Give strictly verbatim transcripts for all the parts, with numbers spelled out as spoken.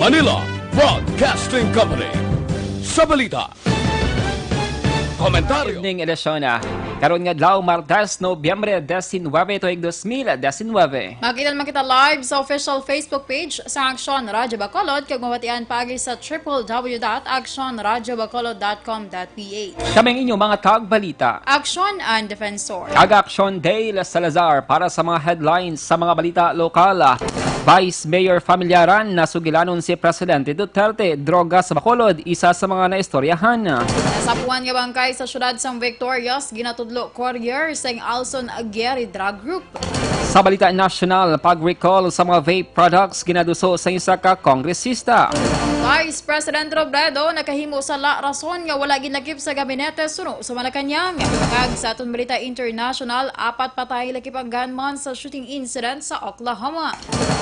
Manila Broadcasting Company. Sa balita, komentaryo. Evening edition, ah. Karon nga adlaw, Martes, Nobyembre diecinuebe, tuig dos mil diecinuebe. Makita naman kita live sa official Facebook page sa Aksyon Radyo Bacolod, kag mabatian paagi sa triple W dot aksyon radyo bacolod dot com dot P H. Kami ang inyong mga tagbalita. Aksyon and Defensor. Kag Aksyon Dale Salazar para sa mga headlines sa mga balita lokal. Vice Mayor Familiaran, nasugilanon si Presidente Duterte, droga sa Bacolod, isa sa mga naistoryahan. Nasapuan nga bangkay sa siyudad sang Victorias, ginatudlo courier sang Alson Aguirre Drug Group. Sa balita nasyonal, pag-recall sa mga vape products ginaduso sa isa ka kongresista. Vice President Robredo nakahimo sala rason nga wala ginlakip sa gabinete suno sa Malacañang. Kag sa aton balita international, apat patay lakip ang gunman sa shooting incident sa Oklahoma.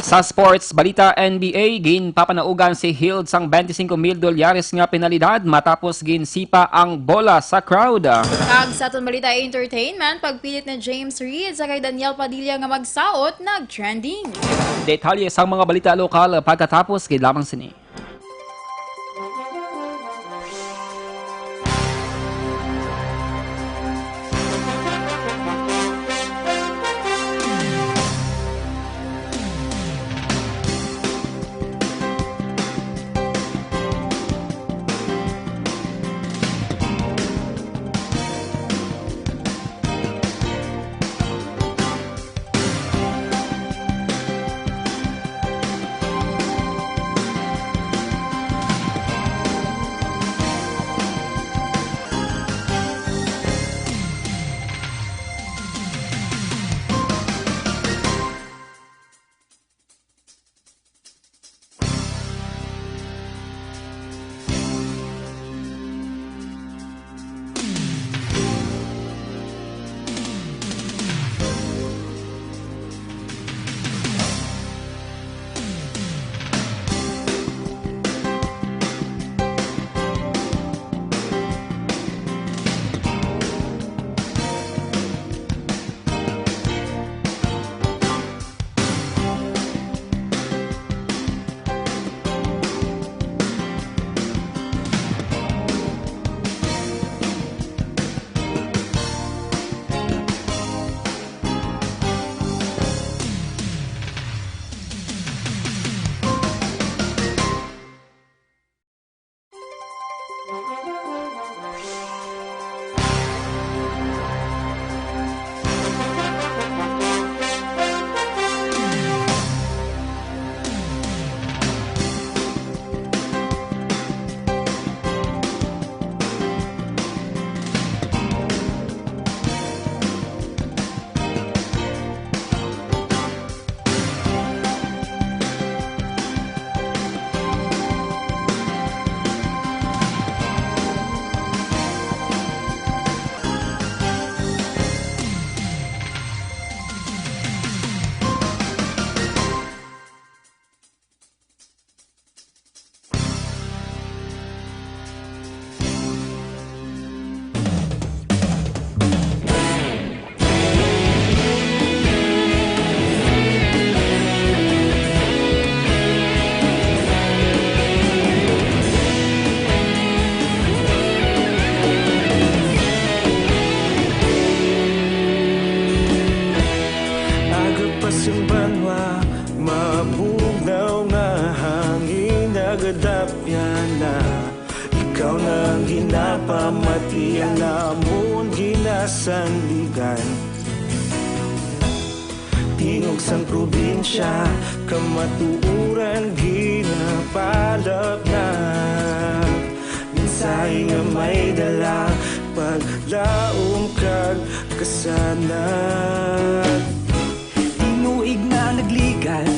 Sa sports balita, N B A, ginpapanaugan si Hield sang twenty-five mil dolyares nga penalidad matapos ginsipa ang bola sa crowd. Kag sa aton balita entertainment, pagpilit ni James Reid sa kay Daniel Padilla nga magsaot nag-trending. Detalye sang mga balita lokal pagkatapos gid lamang sini. Aga pa sing banwa, mabugnaw nga hangin nagadapyan na. Ikaw na ang ginapamati, ang amon ginasandigan. Tingog sang probinsya, kamatuoran ginapalapnap. Mensahe nga may dala, paglaom kag kasanag. Tinuig na nagligan,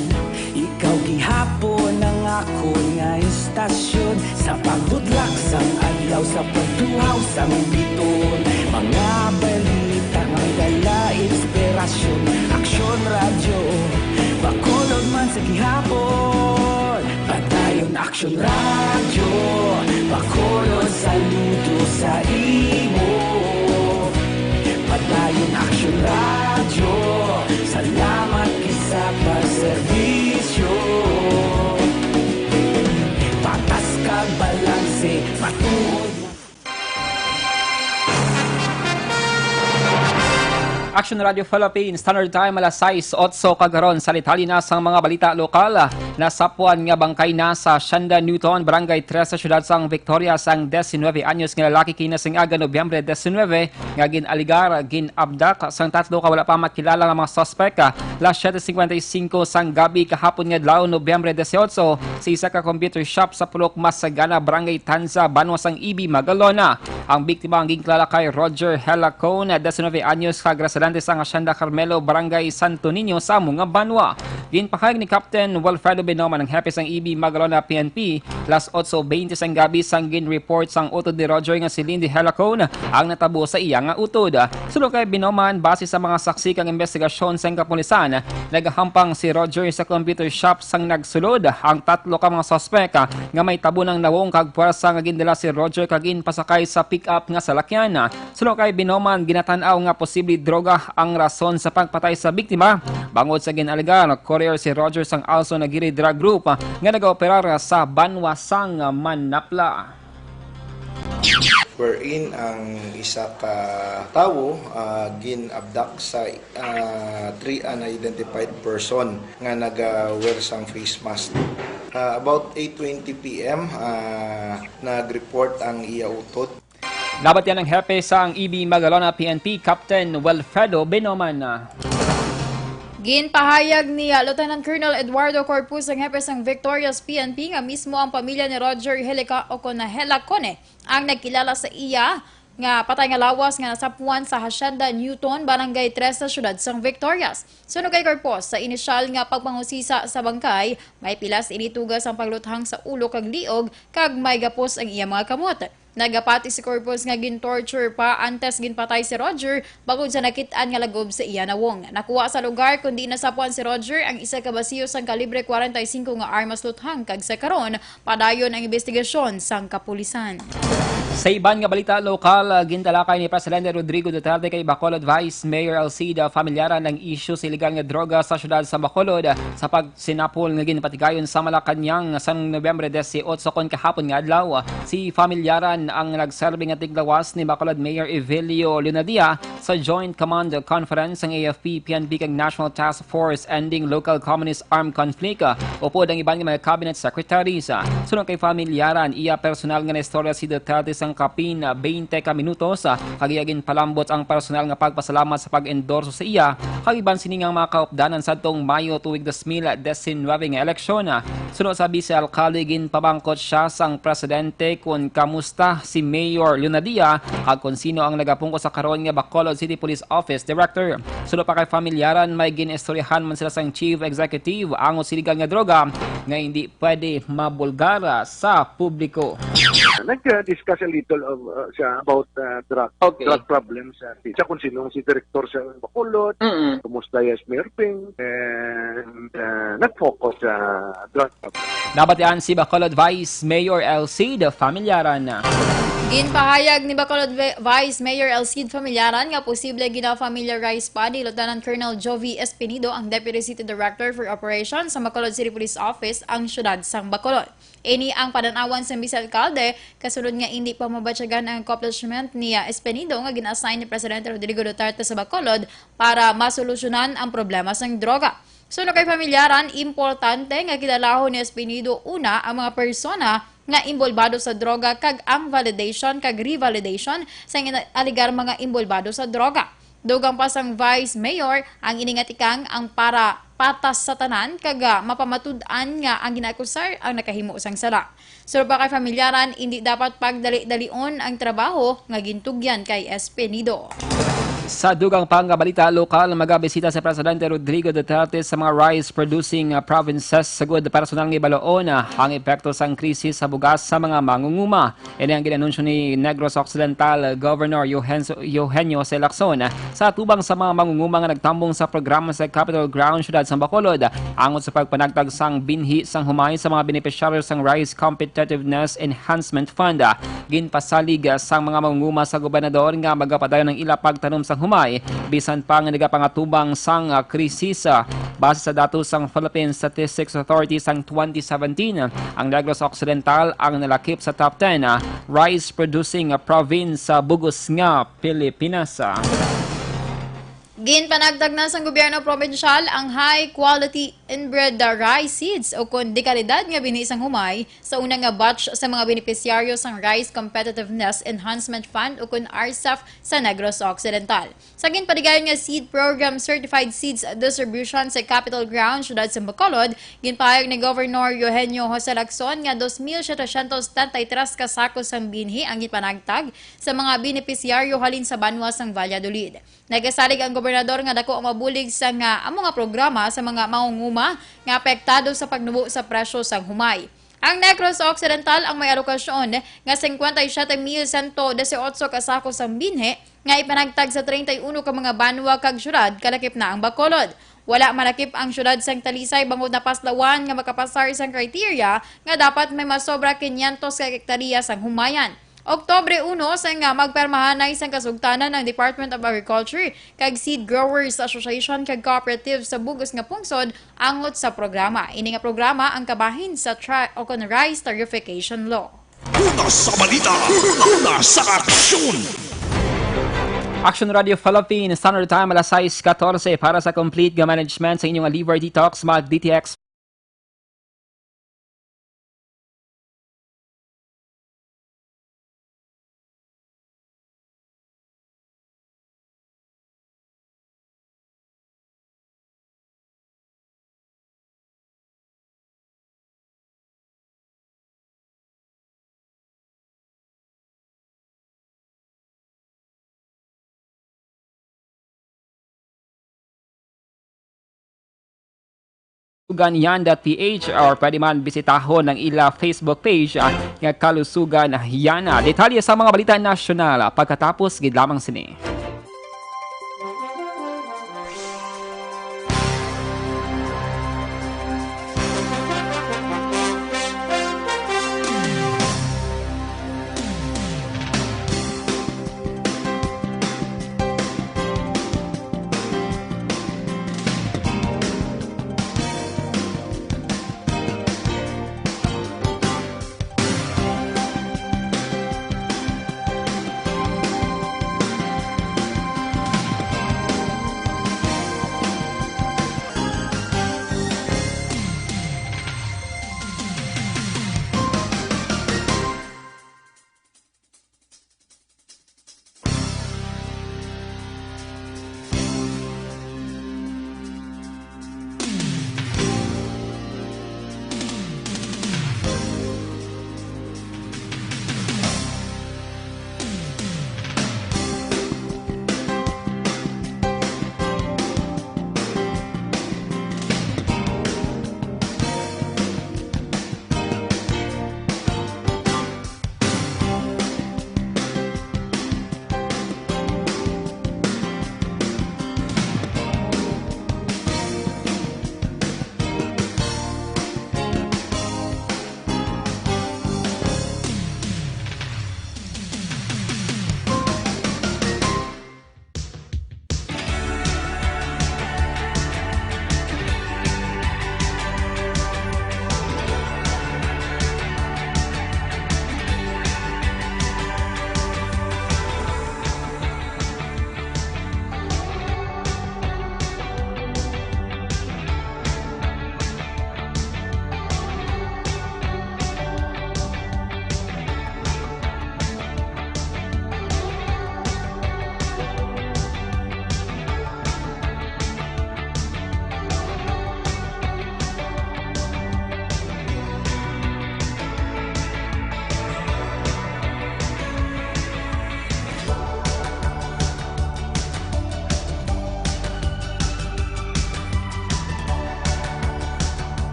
ikaw gihapon ang akon nga istasyon. Sa pagbudlak sang adlaw, sa pagtuhaw sang biton, mga balita may dala inspirasyon. Aksyon Radyo, Bacolod man sa gihapon. Padayon Aksyon Radyo, Bacolod, saludo sa imo. Padayon Aksyon Radyo, salamat gid sa pagserbisyo. Action Radio Philippines, Standard Time, alas sais otso kagaron. Sa detalye na sang mga balita lokal, nasapwan nga bangkay na sa Hacienda Newton, Barangay Tres, sa siyudad sang Victorias, ang diecinuebe anyos nga lalaki kinasing aga, Nobyembre diecinuebe, nga gin-aligar ginabdak sang tatlo ka wala pa makilala nga mga suspek. Alas siete cincuenta y cinco sang gabi kahapon nga adlaw, Nobyembre dieciocho, sa isa ka computer shop sa Pulok Masagana, Barangay Tanza, banwa sang Ibi, Magalona. Ang biktima ang ginkilala kay Roger Helacon, diecinuebe anyos, kag residente sang Hacienda Carmelo, Barangay Santo Niño, sa amo nga banwa. Ginpahayag ni Captain Wilfredo Binoman, ang hepe sang Ibi, Magalona P N P, alas otso veinte sang gabi sang gin-report sang utod ni Roger nga si Lindy Helacon ang natabo sa iya nga utod. Suno kay Binoman, base sa mga saksi kag investigasyon sang kapulisan, nagahampang si Roger sa computer shop sang nagsulod ang tatlo ka mga suspek nga may tabo nang nawong kag puwersa nga gindala si Roger kag ginpasakay sa pick-up nga salakyan. Suno kay Binoman, ginatan-aw nga posible droga ang rason sa pagpatay sa biktima, bangod sa gin-alegar courier si Roger sang Alson Aguirre Drug Group nga nagaoperar sa banwa sang Manapla. Wherein ang isa ka tawo, ah, gin-abduct sa, ah, three unidentified person nga nag-wear sang face mask. Ah, about eight twenty P M, ah, nag-report ang iya utod. Nabatian ang hepe sang Ibi, Magalona P N P, Captain Wilfredo Binoman. Ginpahayag ni, ah, Lieutenant Colonel Eduardo Corpus, ang hepe sang Victorias P N P, nga mismo ang pamilya ni Roger Helica o kon Helacone ang nagkilala sa iya nga patay nga lawas nga nasapuan sa Hacienda Newton, Barangay Tres, sa siyudad sang Victorias. Suno kay Corpus, sa inisyal nga pagpangusisa sa bangkay, may pilas ini tugas ang pagluthang sa ulo kag liog, kag may gapos ang iya mga kamot. Nagapati si Corpus nga gin-torture pa antes ginpatay si Roger, bangod sa nakit-an nga lagob sa iya nawong. Nakuha sa lugar kundi nasapuan si Roger ang isa ka basiyo sang kalibre kwarenta y singko nga armas luthang, kag sa karon, padayon ang imbestigasyon sang kapulisan. Sa iban nga balita lokal, gintalakay ni Presidente Rodrigo Duterte kay Bacolod Vice Mayor Alcida Familiaran ang isyu sa iligal nga droga sa siyudad sa Bacolod sa pagsinapol nga ginpatigayon sa Malacañang sang Nobyembre dieciocho, kon kahapon nga adlaw. Si Familiaran ang nagserbi nga tiglawas ni Bacolod Mayor Evelio Lunadia sa Joint Command Conference sang A F P, P N P, kag National Task Force Ending Local Communist Armed Conflict, ah, upod ang iban nga mga cabinet secretaries. Ah, suno kay Familiaran, iya personal nga naistorya si Duterte sang kapin, ah, twenty ka minutos, ah, kag iya ginpalambot ang personal nga pagpasalamat sa pag-endorso sa iya kag iban sini nga mga kaupdanan sadtong Mayo tuig dos mil diecinuebe nga eleksyon. Ah, suno sa vice alkalde, ginpamangkot siya sang presidente kon kamusta si Mayor Lunadia kag kon sino ang nagapungko sa karon nga Bacolod City Police Office Director. Suno pa kay Familiaran, may gin-istoryahan man sila sang Chief Executive angot sa iligal nga droga nga hindi pwede mabulgar sa publiko. Nag-discuss a little of, uh, siya about, uh, drug, Okay. drug problems. Uh, siya kung sino si director sa Bacolod, Mm-mm. kumusta yung Mayor Ping, and, uh, nag-focus sa drug problem. Nabatian si Bacolod Vice Mayor Elcid Familiaran. Ginpahayag ni Bacolod Vi-, Vice Mayor Elcid Familiaran nga posible gina-familiarize pa ni Lieutenant Colonel Jovi Espinido, ang Deputy City Director for Operations sa Bacolod City Police Office, ang siyudad sang Bacolod. Ini ang panan-awan sang Vice Alkalde, kasunod nga indi pa mabatyagan ang accomplishment ni, ah, Espinido nga gin-assign ni Presidente Rodrigo Duterte sa Bacolod para masolusyonan ang problema sang droga. Suno kay Familiaran, importante nga kilalahon ni Espinido una ang mga persona nga inbolbado sa droga kag ang validation kag revalidation sang ina-, alegar mga inbolbado sa droga. Dugang pa sang Vice Mayor, ang ini nga tikang ang para patas sa tanan kag, ah, mapamatud-an nga ang ginaakusar ang nakahimo sang sala. Suno pa kay Familiaran, indi dapat pagdali-dalion ang trabaho nga gintugyan kay Espinido. Sa dugang pa nga balita lokal, magabisita si Presidente Rodrigo Duterte sa mga rice-producing, ah, provinces, sagud personal nga ibaloon, ah, ang epekto sang krisis sa bugas sa mga mangunguma. Ini ang gin-anunsyo ni Negros Occidental Governor Eugenio, Eugenio C. Lacson sa atubang sa mga mangunguma nga nagtambong sa programa sa Capitol Grounds, siyudad sang Bacolod, angot sa pagpanagtag sang binhi sang humay sa mga benepisyaryo sang Rice Competitiveness Enhancement Fund. Ginpasalig sang mga mangunguma sa gobernador nga magapadayon ang ila pagtanom sang humay, bisan pa nga nagapangatubang sang, ah, krisis. Base sa datos sang Philippine Statistics Authority sang twenty seventeen, ang Negros Occidental ang nalakip sa top ten, ah, rice-producing, ah, province sa bug-os nga Pilipinas. Ginpanagtag na sang gobyerno probinsyal ang high quality inbred rice seeds o kon dekalidad nga binhi sang humay sa una nga batch sa mga benepisyaryo sang Rice Competitiveness Enhancement Fund o kon RCEF sa Negros Occidental. Sa ginpatigayon nga seed program certified seeds distribution sa Capitol Grounds, siyudad sa Bacolod, ginpahayag ni Governor Eugenio Jose Lacson nga dos mil setecientos setenta y tres ka sako sang binhi ang ginpanagtag sa mga benepisyaryo halin sa banwa sang Valladolid. Nagasalig ang gobernador nga dako ang mabulig sa nga amo nga programa sa mga mangunguma nga apektado sa pagnubo sa presyo sang humay. Ang Negros Occidental ang may alokasyon nga cincuenta y siete mil ciento dieciocho ka sako sang binhi nga ipanagtag sa treinta y uno ka mga banwa kag syudad, kalakip na ang Bacolod. Wala malakip ang syudad sang Talisay bangod napaslawan nga makapasar sang kriteriya nga dapat may masobra quinientos ka hektarya sang humayan. Oktubre uno, sang magpermahanay sang kasugtanan ang Department of Agriculture kag Seed Growers Association kag Cooperatives sa bug-os nga pungsod angot sa programa. Ini nga programa ang kabahin sa tri-, o kon rice tarification law. Una sa balita, una sa aksyon. Action Radio Philippines, Standard Time, alas sais katorse. Para sa complete nga management sa inyong liver detox, mag D T X. Sugan yan dot P H, or pwede man bisitahon ang ila Facebook page, ah, nga Kalusugan Yana. Detalye sa mga balita nasyonal, ah, pagkatapos gid lamang sini.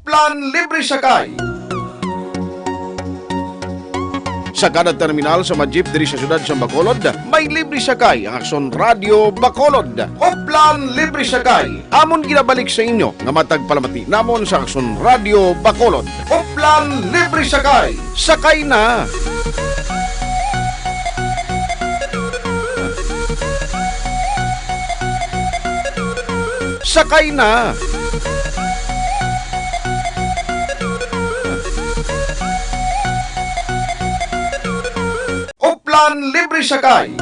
Plan libre sakay. Sa kada terminal sa mga jeep diri sa siyudad sa Bacolod, may libre sakay ang Aksyon Radyo Bacolod. Plan libre sakay. Amon ginabalik sa inyo nga matag palamati namon sa Aksyon Radyo Bacolod. Plan libre sakay. Sakay na! Sakay na! Plan libre sakay.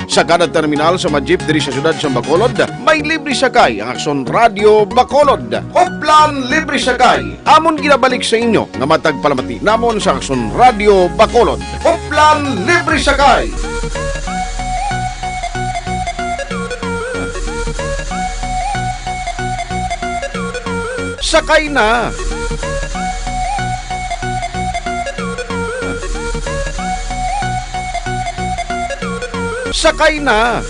Sa kada terminal sa mga jeep diri sa siyudad sa Bacolod, may libre sakay ang Aksyon Radyo Bacolod. Plan libre sakay. Amon ginabalik sa inyo nga matag palamati namon sa Aksyon Radyo Bacolod. Plan libre sakay. Sakay na! Sakay na!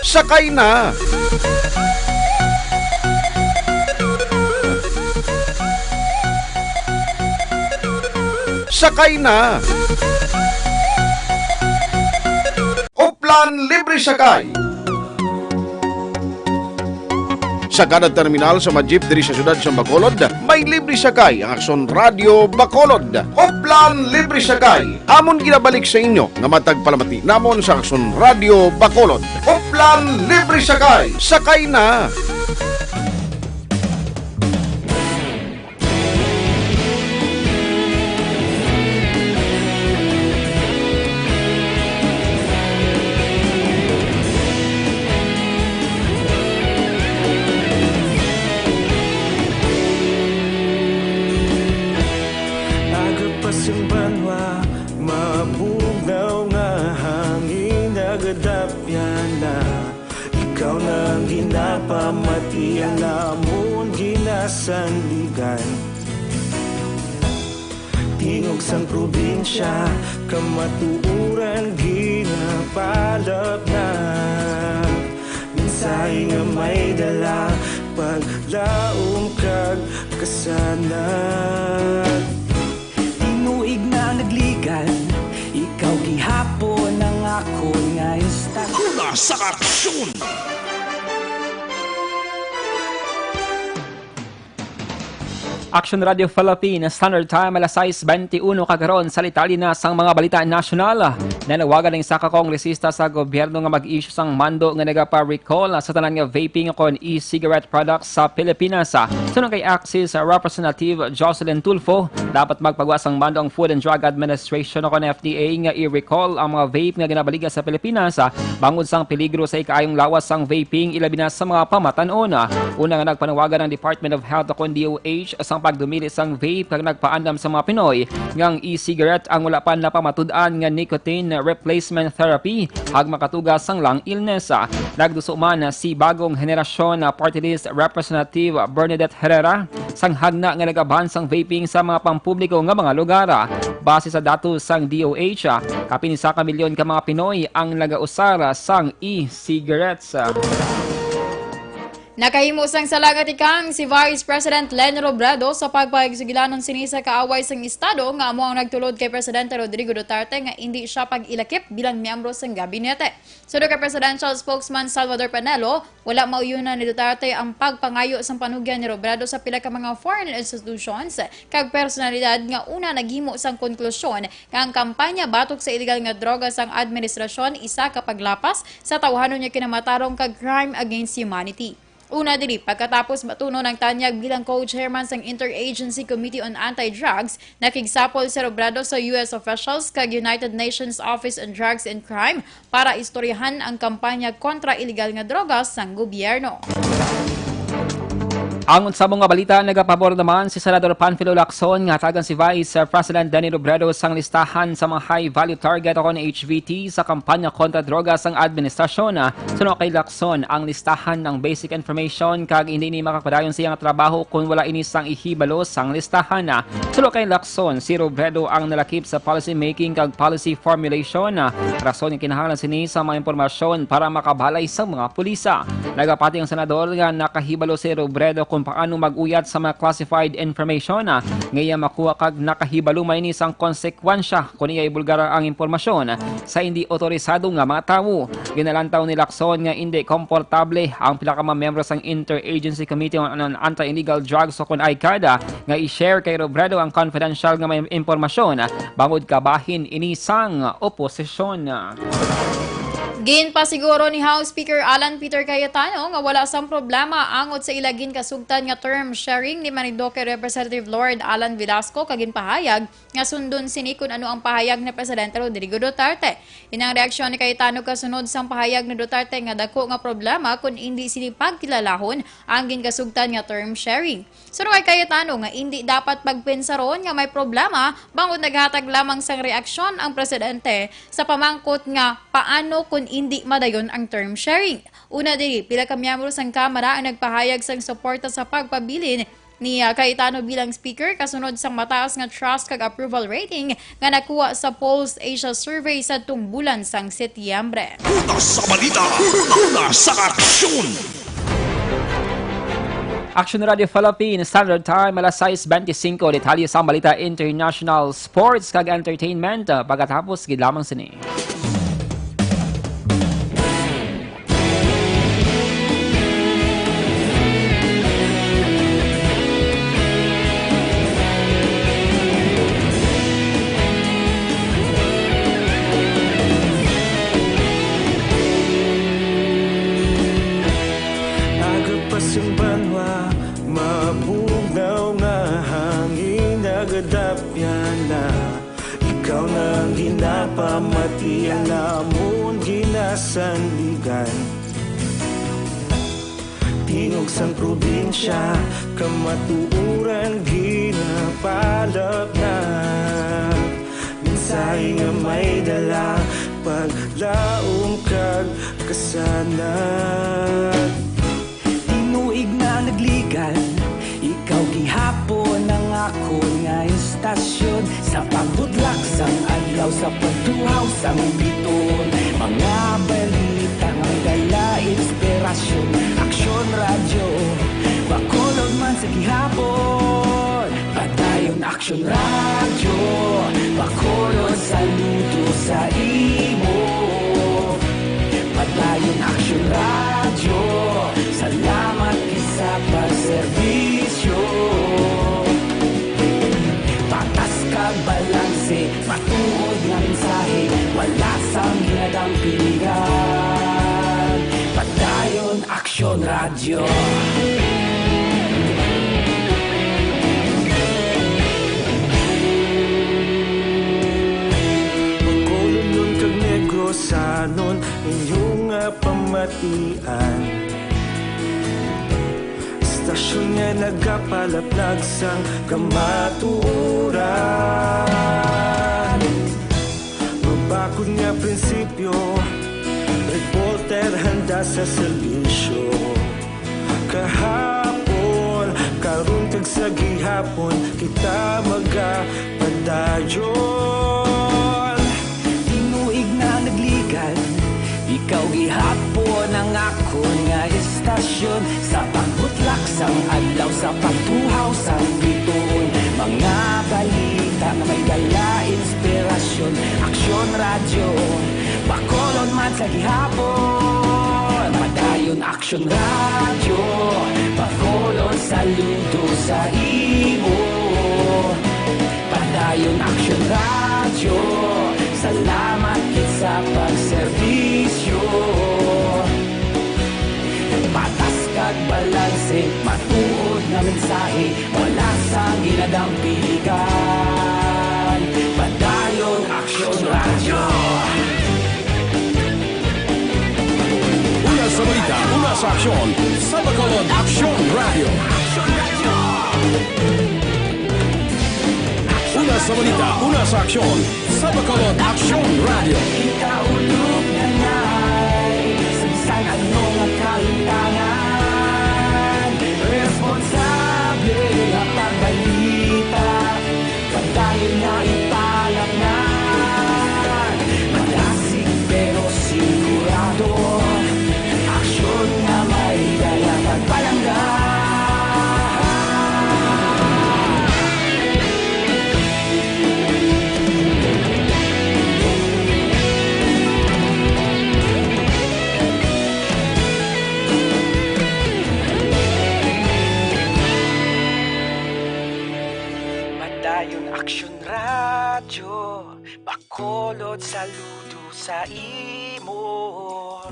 Sakay na! Sakay na! Plan libre sakay. Sa kada terminal sa mga jeep diri sa siyudad sa Bacolod, may libre sakay ang Aksyon Radyo Bacolod. Plan libre sakay. Amon ginabalik sa inyo nga matag palamati namon sa Aksyon Radyo Bacolod. Plan libre sakay. Sakay na! Aga pa sing banwa, mabugnaw nga hangin, nagadapyan na. Ikaw na ang ginapamati, ang amon ginasandigan. Tingog sang probinsya, kamatuoran ginapalapnag. Mensahe nga may dala, paglaom kag kasanag. Tinuig na ang nagligan, ikaw gihapon ang akon nga istasyon. Hula sa aksyon! Action Radio Philippines, Standard Time, alas sais bente uno kagahapon. Sa detalye na sang mga balita nasyonal, nanawagan ang isa ka kongresista sa gobyerno nga mag-issue sang mando nga nagapa-recall sa tanan nga vaping kon e-cigarette products sa Pilipinas. Suno kay Axis Representative Jocelyn Tulfo, dapat magpagawa sang mando ang Food and Drug Administration o kon F D A nga i-recall ang mga vape nga ginabaligya sa Pilipinas, ah, bangod sang peligro sa ikaayong lawas sang vaping, ilabi na sa mga pamatan-on. Una nga nagpanawagan ang Department of Health o kon D O H sang pagdumili sang vape kag nagpaandam sa mga Pinoy nga ang e-cigarette ang wala pa napamatud-an nga nicotine replacement therapy kag makatuga sang lung illness. Nagduso man si Bagong Henerasyon Party List Representative Bernadette Herrera sang hagna nga nagaban sang vaping sa mga pampubliko nga mga lugar. Base sa datos sang D O H, kapin isa ka milyon ka mga Pinoy ang nagausar sang e-cigarettes. Nakahimo sang sala nga tikang si Vice President Leni Robredo sa pagpahigsugilanon sini sa kaaway sang estado nga amo ang nagtulod kay Presidente Rodrigo Duterte nga indi sia pag-ilakip bilang miyembro sang gabinete. Suno kay Presidential Spokesman Salvador Panelo, wala mauyunan ni Duterte ang pagpangayo sang panugyan ni Robredo sa pila ka mga foreign institutions kag personalidad nga una naghimo sang konklusyon nga ang kampanya batok sa iligal nga droga sang administrasyon isa ka paglapas sa tawhanon nga kinamatarong kag crime against humanity. Una diri, pagkatapos batunon ang tanyag bilang co-chairman sang Interagency Committee on Anti-Drugs, nakigsapol si Robredo sa U S officials kag United Nations Office on Drugs and Crime para istoryahan ang kampanya kontra iligal nga droga sang gobyerno. Ang unsa mo nga balita, nagapabor naman si Senador Panfilo Lacson nga hatagan si Vice President Leni Robredo sang listahan sa mga high-value target o kon H V T sa kampanya kontra droga sang administrasyon. Suno kay Lacson, ang listahan ang basic information kag hindi ni makapadayon sa iyang trabaho kon wala ini sang ihibalo sang listahan. Suno kay Lacson, si Robredo ang nalakip sa policy making kag policy formulation. Rason nga kinahanglan sini sa mga impormasyon para makabalay sa mga pulisa. Nagapati ang senador nga nakahibalo si Robredo kung paano mag-uyat sa mga classified information, ah, nga iya makuha kag nakahibalo man ini sang konsekwensya kon iya ibulgar ang impormasyon sa hindi otorisado nga mga tawo. Ginalantaw ni Lacson nga indi komportable ang pila ka mga miyembro sang Interagency Committee on, on Anti-Illegal Drugs o kon ICAD, ah, nga i-share kay Robredo ang confidential nga mga impormasyon, ah, bangod kabahin ini sang oposisyon. Ginpasiguro ni House Speaker Alan Peter Cayetano nga wala sang problema angot sa ila ginkasugtan nga term sharing ni Marinduque Representative Lord Alan Velasco, kag ginpahayag nga sundon sini kun ano ang pahayag ni Presidente Rodrigo Duterte. Ini ang reaksyon ni Cayetano kasunod sang pahayag ni Duterte nga dako nga problema kun indi sini pagkilalahon ang ginkasugtan nga term sharing. Suno kay Cayetano nga indi dapat pagpensaron nga may problema bangod naghatag lamang sang reaksyon ang presidente sa pamangkot nga paano kun indi madayon ang term sharing. Una diri, pila ka miyembro sang Kamara ang nagpahayag sang suporta sa pagpabilin ni, ah, Cayetano bilang speaker kasunod sang mataas nga trust kag approval rating nga nakuha sa Polls Asia Survey sadtong bulan sang Setyembre. Una sa balita, una sa aksyon. Action Radio Philippines, Standard Time, alas sais benti singko. Detalye sa balita international, sports, kag entertainment, ah, pagkatapos gid lamang sini. Aga pa sing banwa, mabugnaw nga hangin, nagadapyan na. Ikaw na ang ginapamati, ang namon ginasandigan. Tingog sang probinsya, kamatuoran ginapalapnap. Mensahe nga may dala, paglaom kag kasanag. Tinuig na nagligan, ikaw gihapon ang akon nga istasyon. Sa pagbutlak sang adlaw, sa pagtuhaw sang bituon, mga balita nga may dala inspirasyon. Aksyon Radyo, Bacolod man sa gihapon. Padayon Aksyon Radyo, Bacolod, saludo sa imo. Padayon Aksyon Radyo, salamat gid sa pagserbisyo. Patas kag balanse, matuod nga mensahe, wala sang ginadampingan. Padayon Aksyon Radyo. Bacolodnon kag Negrosanon, inyo nga pamatian. Istasyon nga nagapalaplag sang kamatuoran. Mabakod nga prinsipyo, reporter handa sa serbisyo. Kahapon, karon kag sa gihapon, kita magapadayon. Tinuig na nagligan, ikaw gihapon ang akon nga istasyon. Sa pagbutlak sang adlaw, sa pagtuhaw sang bituon, mga balita nga may dala inspirasyon. Aksyon Radyo, Bacolod man sa gihapon. Padayon Aksyon Radyo, Bacolod, saludo sa imo. Padayon Aksyon Radyo, salamat gid sa pagserbisyo. Patas kag balanse, matuod nga mensahe, wala sang ginadampingan. Padayon Aksyon Radyo. Una sa balita, una sa aksyon, sa Bacolod, Aksyon Radyo. Sa balita, una sa aksyon, sa Bacolod Aksyon Radio. Kita ulog na ngay, sa bisan ano nga kahitangan, responsable nga pagbalita, padayon nga ipalaknan. Madasig pero sigurado, aksyon nga may dala kag palangga. Padayon Aksyon Radyo, Bacolod, saludo sa imo.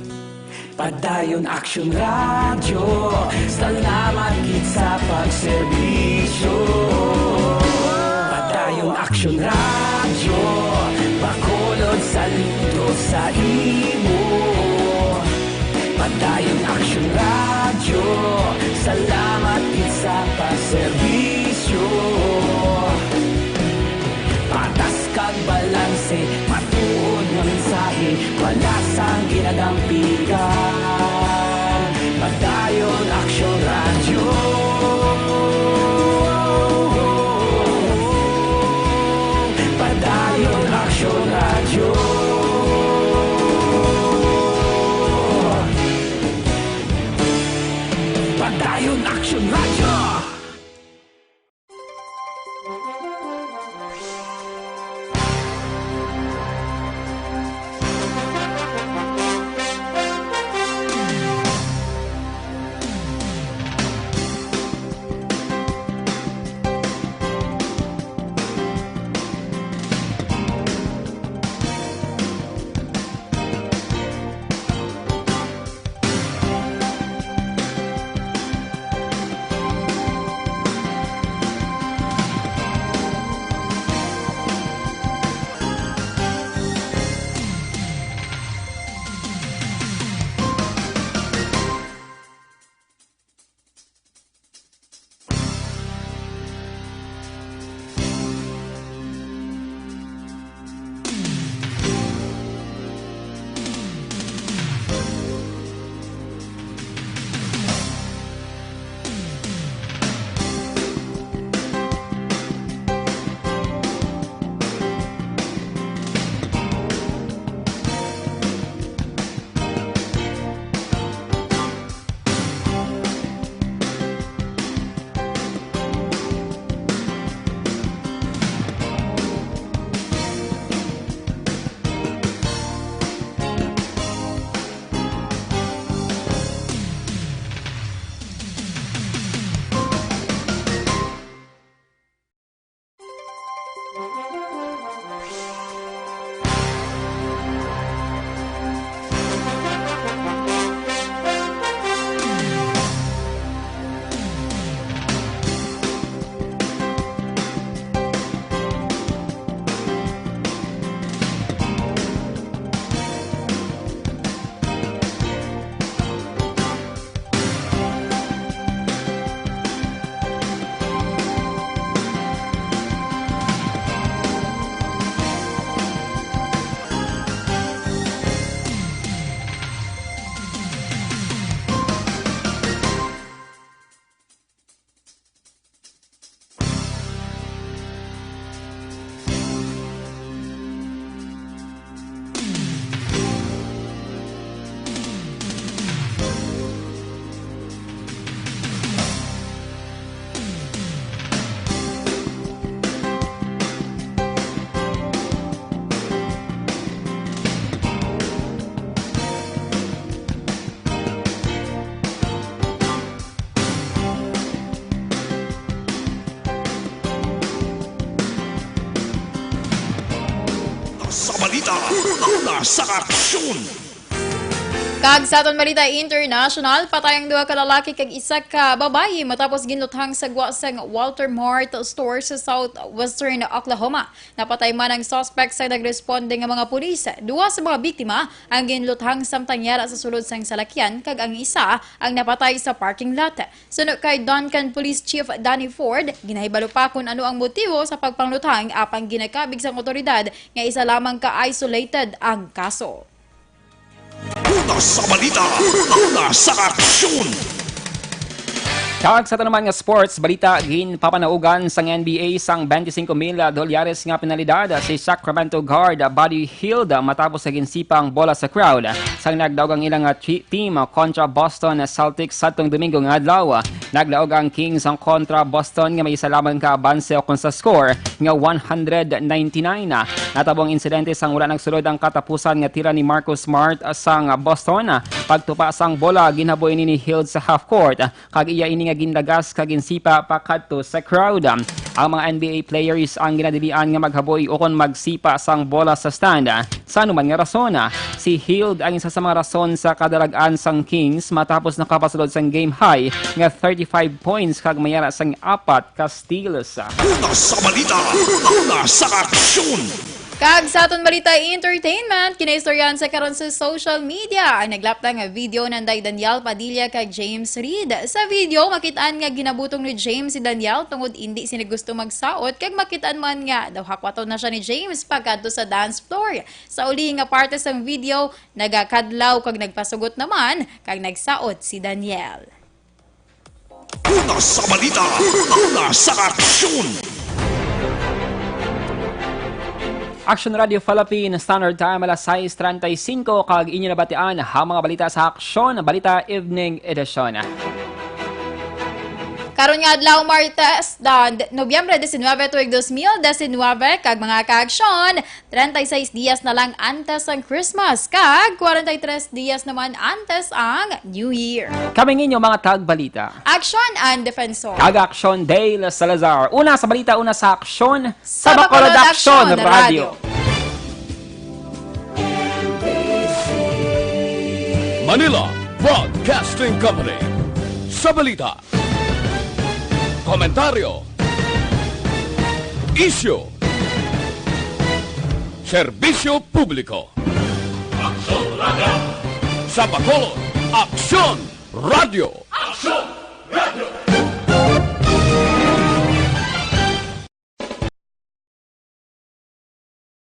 Padayon Aksyon Radyo, salamat gid sa pagserbisyo. Padayon Aksyon Radyo, Bacolod, saludo sa imo. Padayon Aksyon Radyo, salamat gid sa pagserbisyo. Patas kag balanse, matuod nga mensahe, wala sang ginadampigan. Padayon Aksyon Radyo. Padayon Aksyon Radyo. Padayon Aksyon Radyo. Sa balita, una sa aksyon. Kag sa aton balita international, patay ang duha ka lalaki kag isa ka babayi matapos ginluthang sa gwa sang Walter Mart store sa southwestern Oklahoma. Napatay man ang suspect sa nagresponde nga mga pulis. Duha sa mga biktima ang ginluthang samtang yara sa sulod sang salakyan kag ang isa ang napatay sa parking lot. Suno kay Duncan Police Chief Danny Ford, ginahibalo pa kung ano ang motibo sa pagpangluthang, apang ginakabig sang otoridad nga isa lamang ka isolated ang kaso. Una sa balita, una sa aksyon. Kag sa tanuman nga sports balita, ginpapanaugan sang N B A sang twenty-five mil dolyares nga penalidad si Sacramento guard Buddy Hield matapos sa ginsipa ang bola sa crowd sang nagdaog ang ilang, ah, chi- team kontra Boston Celtics sadtong Domingo nga adlaw. Nagdaog ang Kings ang kontra Boston nga may isa lamang ka abanse ukon sa score nga one hundred ninety-nine. Natabo ang insidente sang wala nagsulod ang katapusan nga tira ni Marcus Smart sang Boston. Pagtupa sang bola, ginhaboy ini ni Hield sa half court, kag iya ini nga gindagas kag ginsipa pakadto sa crowd. Ang mga N B A players ang ginadilian nga maghaboy ukon magsipa sang bola sa stand. Sa anuman nga rason, si Hield ang isa sa mga rason sa kadarag-an sang Kings matapos nakapasulod sang game high nga thirty-five points kag mayara sang apat ka steals. Una sa balita, una sa aksyon. Kag sa aton balita entertainment, kinaistoryahan sa karon sa social media ang naglapta nga video nanday Daniel Padilla kag James Reid. Sa video, makit-an nga ginabutong ni James si Daniel tungod indi sini gusto magsaot kag makit-an man nga daw hakwaton na siya ni James pagkadto sa dance floor. Sa uli nga parte sang video, nagakadlaw kag nagpasugot naman kag nagsaot si Daniel. Una sa balita, una sa aksyon. Action Radio Philippine Standard Time alas sais treinta y cinco kag inyo nabatian ang mga balita sa Aksyon Balita Evening Edition. Karon nga adlaw, Martes, dan, Nobyembre diecinuebe, tuig dos mil diecinuebe, kag mga kaaksyon, treinta y seis dias na lang antes ang Christmas, kag kwarenta y tres dias naman antes ang New Year. Kami ninyo mga tagbalita. Action and Defensor. Kag Action Dale Salazar. Una sa balita, una sa aksyon, sa Bacolod Action Radio. Manila Broadcasting Company. Sa balita, komentaryo, isyu, serbisyo publiko. Aksyon Radio. Sa Bacolod, Aksyon Radio. Aksyon Radio.